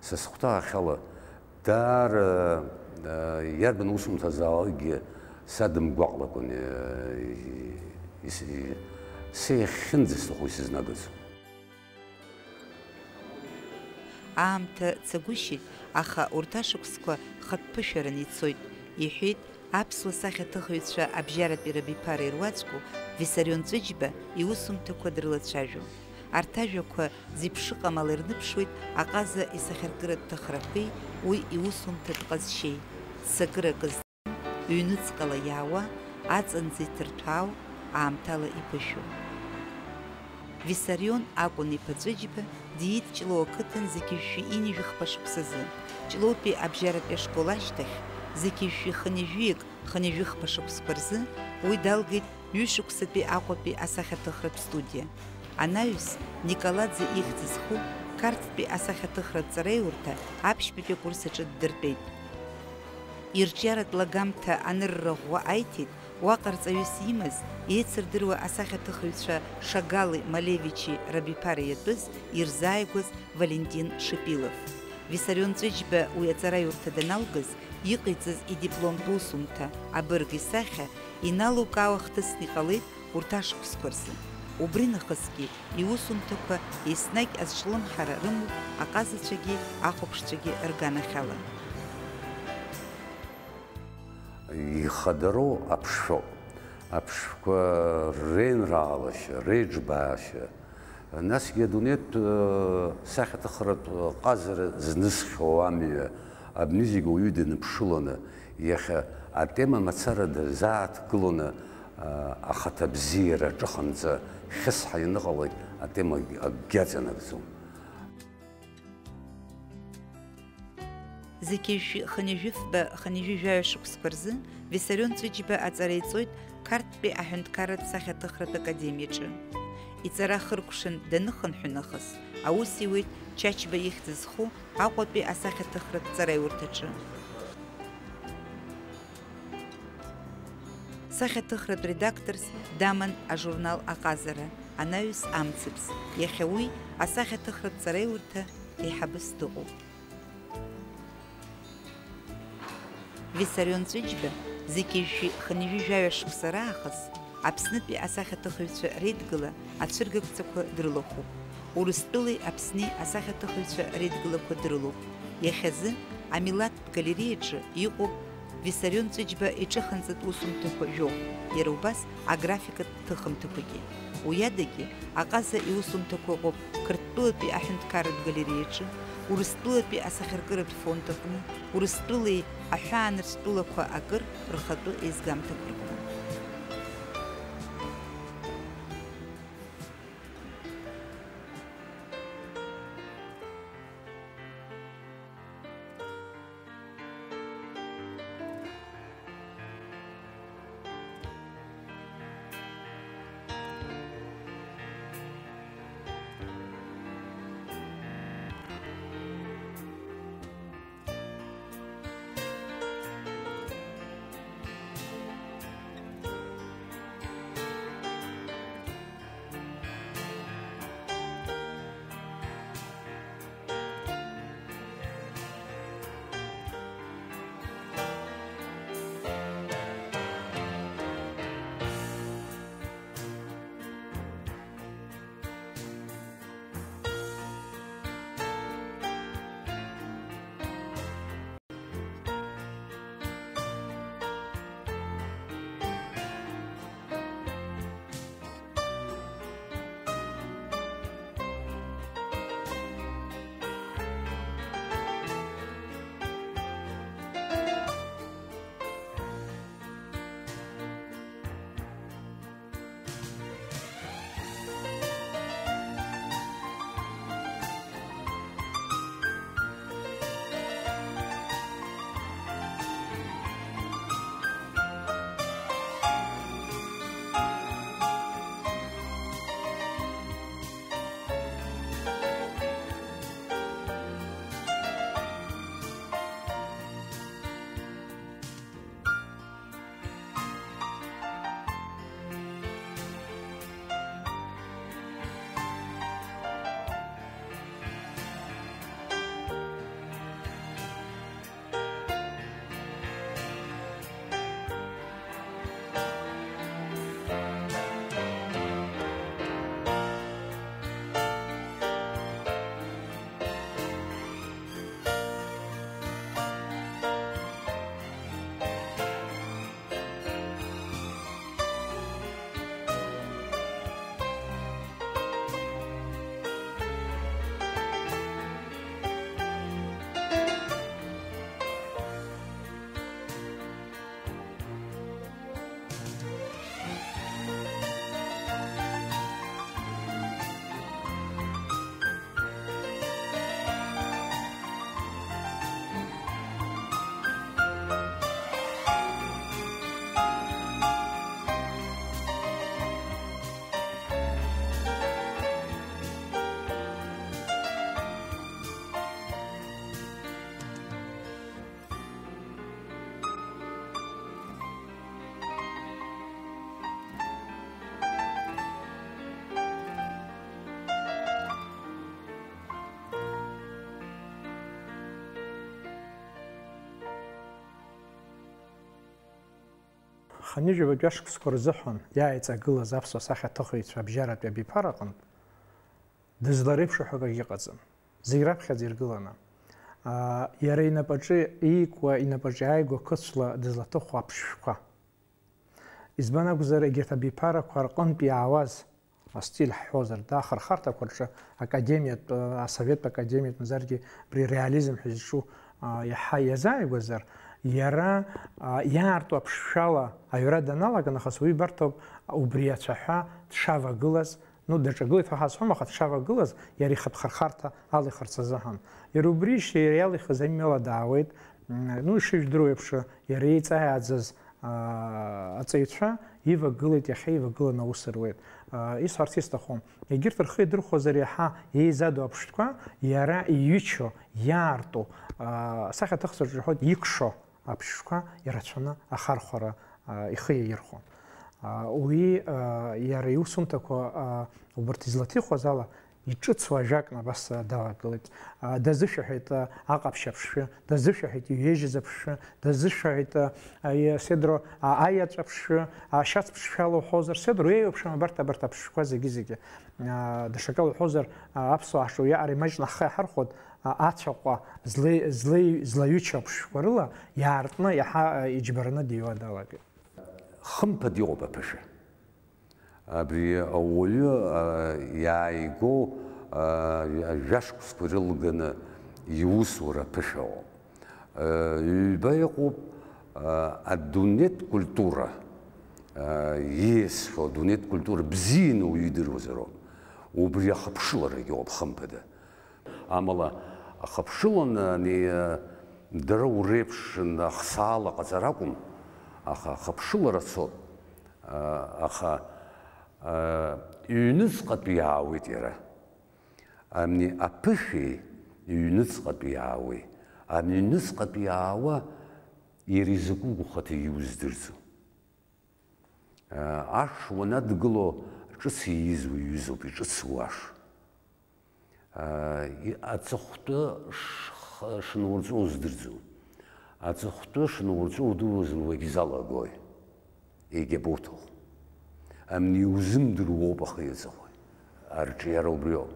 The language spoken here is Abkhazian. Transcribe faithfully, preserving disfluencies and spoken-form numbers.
Са сыхәҭаахьала, даара, э, иарбан усумҭазаалакгьы садымгәаҟлакәан, э, ис-, и-, са иахьынӡасҭаху исызнагаз. Аамҭа цагәышьеит, аха урҭ ашықәсқәа хатә ԥышәаран ицоит, иҳәеит аԥсуа сахьаҭыхҩцәа абжьаратәи рабиԥара ируаӡәку Виссарион Ҵәыџьба иусумҭақәа дрылацәажәо. Арҭ ажәақәа зеиԥшыҟам ала ирныԥшуеит аҟаза исахьаркыратә ҭахрақәеи уи иусумҭатә ҟазшьеи, ццакырак зҵам, ҩнуҵҟала иаауа, аҵанӡа иҭырҭәаау, аамҭала иԥышәоу. Виссарион акәын иԥа Ҵәыџьба диит Ҷлоу ақыҭан зқьи жәшәи ҩынҩажәи хԥа шықәсазы. Ҷлоутәи абжьаратәи ашкол ашьҭахь, зқьи жәшәи хынҩажәиҩык, хынҩажәи хԥа шықәсқәа рзы уи далгеит ҩышықәсатәи Аҟәатәи асахьаҭыхратә студиа. Анаҩс, Николадзе ихьӡ зху Қарҭтәи асахьаҭыхратә ҵараиурҭа аԥшьбатәи акурс аҿы ддыртәеит. Ирҿиаратә лагамҭа анырра ӷәӷәа аиҭеит уаҟа рҵаҩыс имаз, еицырдыруа асахьаҭыхыҩцәа Шагали Малевичи рабиԥара иатәыз ирзааигәаз Валентин Шипилов. Виссарион Ҵәыџьба уи аҵараиурҭа даналгаз, иҟаиҵаз идипломтә усумҭа, абырг исахьа, иналукаауа хҭысны иҟалеит урҭ ашықәсқәа рзы. Убри нахысгьы иусумҭақәа еснагь азҿлымҳара рымоуп аҟазацәагьы ахәаԥшцәагьы рганахьала. Ихадароу аԥшшәоуп. Аԥшшәқәа реинраалашьа, реиҿбаашьа, насгьы адунеитә, э, сахьаҭыхратә ҟазара знысхьоу амҩа, абни зегь уаҩы даныԥшыланы, иахьа атема мацара дазааҭгыланы, э, ахаҭа бзиара аҿыханҵа хьысҳа ианыҟалак атема акгьы аҵанакӡом. Зқьи жәшәи хынҩажәи фба, хынҩажәи жәаҩа шықәсқәа рзы Виссарион Ҵәыџьба аҵара иҵоит Қарҭтәи аҳәынҭқарратә сахьаҭыхратә академиаҿы. Иҵара хыркәшан даныхынҳәы нахыс, аус иуеит Чачба ихьӡ зху Аҟәатәи асахьаҭыхратә ҵараиурҭаҿы. Сахьаҭыхратә редакторс даман ажурнал Аҟазара, анаҩс Амцабз. Иахьа уи асахьаҭыхратә ҵараиурҭа еиҳабыс дыҟоуп. Виссарион Ҵәыџьба зқьи жәшәи хынҩажәи жәаҩа шықәса раахыс Аԥснытәи асахьаҭыхыҩцәа Реидгыла ацәыргақәҵақәа дрылахәуп. Урыстәылеи Аԥсни асахьаҭыхыҩцәа Реидгылақәа дрылоуп. Иахьазы амилаҭтә галереиаҿы иҟоуп Виссарион Ҵәыџьба иҿыханҵатә усумҭақәа жәохә, иара убас аграфикатә ҭыхымҭақәагьы. Уи адагьы, аҟаза иусумҭақәа ыҟоуп Қырҭтәылатәи аҳәынҭқарратә галереиаҿы, Урыстәылатәи асахьаркыратә фонд аҟны, Урыстәылеи аҳәаанырцәтәылақәа акыр рхатәы еизгамҭақәа рҟны. Хынҩажәаба жәашықәсқәа рзыҳәан иааиҵагылаз аԥсуа сахьаҭыхыҩцәа абжьаратәи абиԥара аҟынтә дызлареиԥшу ҳәа акагьы ыҟаӡам. Зегь раԥхьаӡа иргыланы. Иара инапаҿы иикуа, инапаҿы иааигәа қыцәла дызлаҭыхуа аԥшшәқәа. Избан акәзар, егьырҭ абиԥарақәа рҟынтә иаауаз астиль ҳҳәозар, да, ахырхарҭақәа рҿы академиатә, асоветтә академиатә, мамзаргьы абри реализм ҳәа изҿу, а, иаҳа иазааигәазар, иара, а, иаарту аԥшшәала аҩра даналага нахыс уи ибарҭоуп убри ацәаҳәа дшавагылаз, ну, даҿагылеит ҳәа ҳазҳәом, аха дшавагылаз иара ихатә хырхарҭа алихырц азыҳәан. Иара убри иара иалихыз аҩымҩала даауеит, м, ну, ишыжәдыруа еиԥш, иара еиҵааӡаз аа, аҵаҩцәа ивагылеит, иахьа ивагыланы аус руеит. Аа, исҳәарц исҭаху, егьырҭ рхы идырхәозар иаҳа еизадоу аԥштәқәа, иара иҩычо, иаарту, аа, асахьаҭыхцәа рҿы ирҳәоит, икшо аԥштәқәа ирацәаны ахархәара, аа, ихы иаирхәон. Аа, уи, аа, иара иусумҭақәа, аа, убарҭ излаҭихуаз ала, иҿыцу ажәакны абас далагылеит. А, дазышәаҳәеит, а, аҟаԥшь аԥшшәы, дазышәаҳәеит иҩежьыз аԥшшәы, дазышәаҳәеит, а, а, и-, седро, а, аиаҵә аԥшшәы, ашьац ԥшшәала уҳәозар, седро еиуеиԥшым абарҭ, абарҭ аԥшшәқәа зегьы-зегьы. А, даҽакала уҳәозар, а, аԥсуаа ҳҿы уиаҟара имаҷны ҳхы иаҳархәоит, а, ацәаҟәа злеи-, злеи-, злаҩычо аԥшшәқәа рыла иаартны иаҳа, а, иџьбараны диуа далагеит. Хымԥада иҟоуп аԥышәа. Абри ауаҩы, а, иааигәоу, а, жәашықәсқәа ирылганы иусура аԥышәа ыҟоуп. А, ҩба иҟоуп, а, адунеитә культура, а, ииасхьоу адунеитә культура бзианы уаҩы идыруазароуп. Убри ахыԥшыларагьы ыҟоуп, хымԥада. Амала, ахыԥшыланы ани, дара уреиԥшын ахсаала ҟаҵара акәым, аха ахыԥшылара цоит. Аха, ҩныҵҟатәи иаауеит иара. Ани аԥышәеи ҩныҵҟатәи иаауеи? Ани ҩныҵҟатәи иаауа иара изакәу гәыхаҭагьы уздырӡом. Аш уанадгыло, ҿыц ииз уиҩызоуп, иҿыцу аш. Аҵыхәтәы шнурҵәо уздырӡом. Аҵыхәтәы шнурҵәо удыруазар, уагьзалагои? Егьабоуҭаху. Амни иузымдыруа уоуп ахы иаҵахоит. Арҿиара убриоуп.